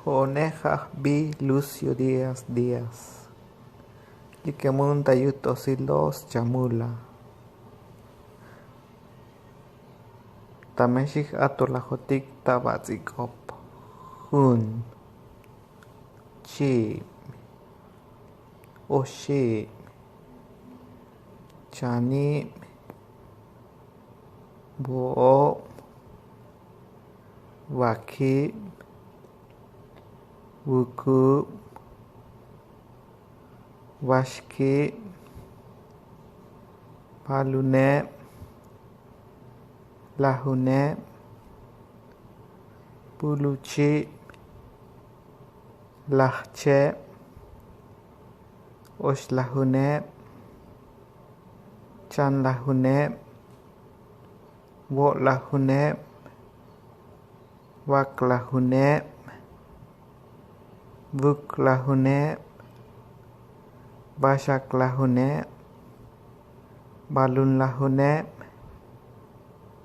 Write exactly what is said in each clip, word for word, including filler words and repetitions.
Jo'onej ajbi lucio días días. Likemun ta yut'osil dos chamula. Ta mexij atolajotik ta bats'ik'op. Jun, chib, oxib, chanib, bo'ob, vakib, vukub, vaxkib, baluneb, lajuneb, buluchib, lajcheb, oxlajuneb, chanlajuneb, vo'lajuneb, vaklajuneb, vuklajuneb, vaxaklajuneb, balunlajuneb,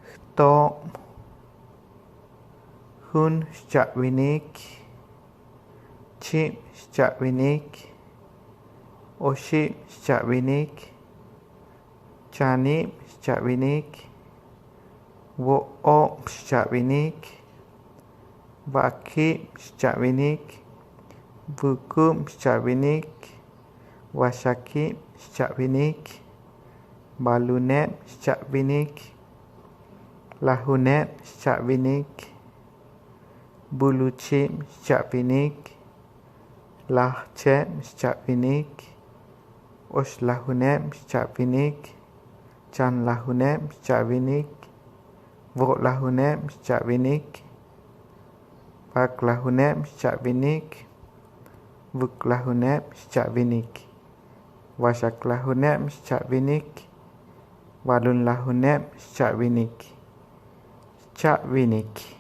jtob, jun xcha'vinik, chib xcha'vinik, oxib xcha'vinik, chanib xcha'vinik, vo'ob xcha'vinik, vakib xcha'vinik, vukub xcha'vinik, vaxakib xcha'vinik, baluneb xcha'vinik, lajuneb xcha'vinik, buluchib xcha'vinik, lajcheb xcha'vinik, oxlajuneb xcha'vinik, chanlajuneb xcha'vinik, vo'lajuneb xcha'vinik, vaklajuneb xcha'vinik, vuklajuneb xcha'vinik, vaxaklajuneb xcha'vinik, balunlajuneb xcha'vinik, xcha'vinik.